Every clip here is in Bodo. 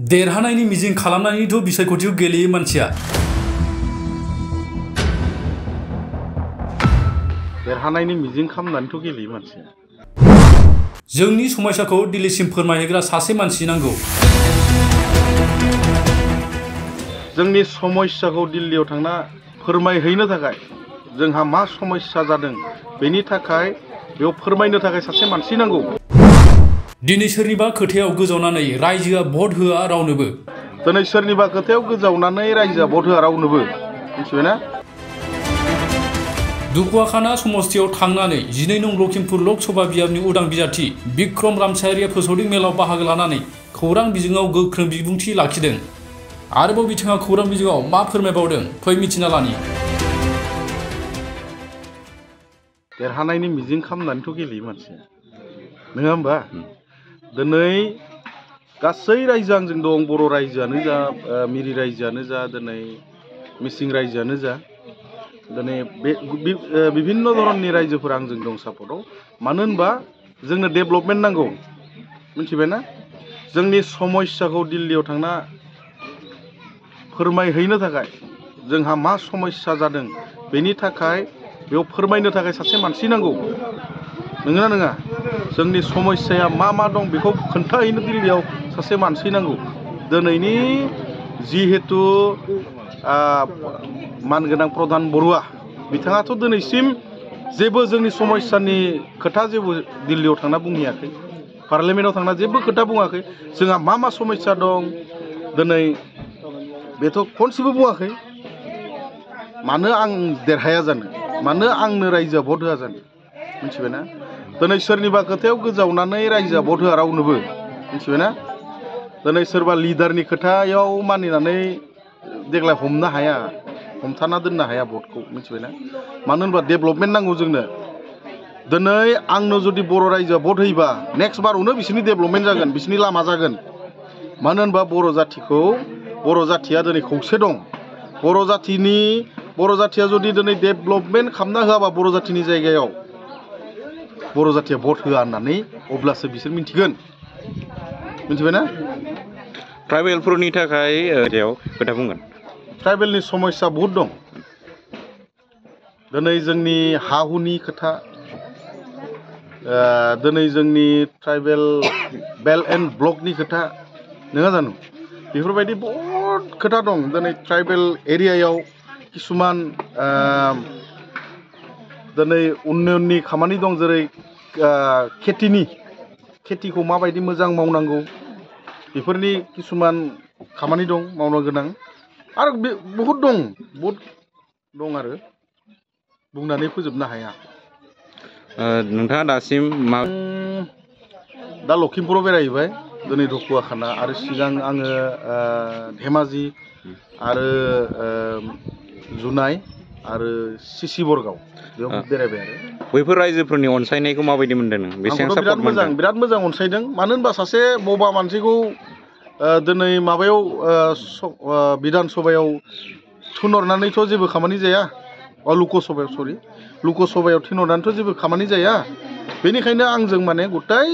देरहानायनि मिजिं खालामनानैथ' बिसायख'थियाव गेलेयो मानसिया। देरहानायनि मिजिं खालामनानैथ' गेलेयो मानसिया। जोंनि समस्याखौ दिल्लीसिम फोरमायहैग्रा सासे मानसि नांगौ। जोंनि समस्याखौ दिल्लीयाव थांना फोरमायहैनो थाखाय जोंहा मा समस्या जादों बेनि थाखाय बेयाव फोरमायनो थाखाय सासे मानसि नांगौ। दिनै सोरनिबा खोथायाव गोजावनानै रायजोआ भट होआ रावनोबो। दिनै सोरनिबा खोथायाव गोजावनानै रायजोआ भट होआ रावनोबो। मिथिबायना? दुखुआखाना समस्थियाव थांनानै 12 नं लखिमपुर लक सभा बियाबनि उदां बिजाथि बिक्रम रामसायारिया फोसावदिं मेलाव बाहागो लानानै खौरां बिजोङाव गोख्रों बिबुंथि लाखिदों। आरोबाव बिथाङा खौरां बिजोङाव मा फोरमायबावदों फै मिथिना लानि। देरहानायनि मिजिं खालामनानैथ' गेलेयो मानसिया। नङा होमबा? दिनै गासै रायजो आंजों दं, बर' रायजोआनो जा, मिरि रायजोआनो जा, दिनै मिसिं रायजोआनो जा, दिनै बे बिभिन्न धरननि रायजोफोरा आंजों दं सापर्टआव। मानो होनबा जोंनो डेभेलपमेन्ट नांगौ। मिथिबायना? जोंनि समस्याखौ दिल्लीयाव थांना फोरमायहैनो थाखाय जोंहा मा समस्या जादों बेनि थाखाय बेयाव फोरमायनो थाखाय सासे मानसि नांगौ। नंगौना नङा? जोंनि समस्याया मा दं बेखौ खोन्थाहैनो दिल्लीयाव सासे मानसि नांगौ। दिनैनि जिहेतु मानगोनां प्रधान बरुवा बिथाङाथ' दिनैसिम जेबो जोंनि समस्यानि खोथा जेबो दिल्लीयाव थांना बुंहैयाखै। पार्लियामेन्टआव थांना जेबो खोथा बुङाखै। जोंहा मा समस्या दं दिनै बेथ' खनसेबो बुङाखै। मानो आं देरहाया जानो? मानो आंनो रायजोआ भट होआ जानो? मिथिबायना? दिनै सोरनिबा खोथायाव गोजावनानै रायजोआ भट होआ रावनोबो। मिथिबायना? दिनै सोरबा लिडारनि खोथायाव मानिनानै देग्लाय हमथाना दोननो हाया भटखौ। मिथिबायना? मानो होनबा डेभेलपमेन्ट नांगौ जोंनो। दिनै आंनो जुदि बर' रायजोआ भट होयोबा नेक्स्ट बारावनो बिसोरनि डेभेलपमेन्ट जागोन, बिसोरनि लामा जागोन। मानो होनबा बर' जाथिया दिनै खौसे दं। बर' जाथिया जुदि दिनै डेभेलपमेन्ट खालामना होआबा बर' जाथिनि जायगायाव बर' जाथिया भट होआ होननानै अब्लासो बिसोर मिन्थिगोन। मिथिबायना? ट्राइबेलफोरनि थाखाय खोथा बुंगोन। ट्राइबेलनि समस्या बहुद दं। दिनै जोंनि हा हुनि खोथा, दिनै जोंनि ट्राइबेल बेल्ट एन्ड ब्लकनि खोथा, नङा जानो? बेफोरबायदि बहुद खोथा दं। दिनै ट्राइबेल एरियायाव किसुमान दिनै उन्नयननि खामानि दं, जेरै खेथिखौ माबायदि मोजां मावनांगौ बेफोरनि किसुमान खामानि दं मावनो गोनां। आरो बे बहुद दं आरो बुंनानै फोजोबनो हाया। नोंथाङा दासिम दा लखिमपुराव बेरायहैबाय, दिनै दखुवाखाना, आरो सिगां आङो धेमाजि आरो जुनाय आरो सिसिबरगाव बेयाव बेरायबाय आरो। बैफोर रायजोफोरनि अनसायनायखौ माबायदि मोनदों नों? आंखौथ' बिराद मोजां अनसायदों। मानो होनबा सासे बबा मानसिखौ दिनै माबायाव बिधान सभायाव थिनहरनानैथ' जेबो खामानि जाया। लुकसभायाव थिनहरनानैथ' जेबो खामानि जाया। बेनिखायनो आंजों माने गथाय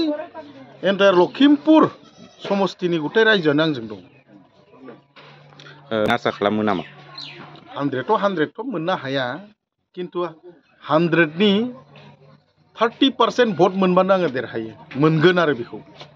एन्टायार लखिमपुर समस्थिनि गथाय रायजोआनो आंजों दं। आसा खालामो नामा? 100थ' मोननो हाया, खिन्थु 100नि 30% भट मोनबानो आङो देरहायो, मोनगोन आरो बेखौ।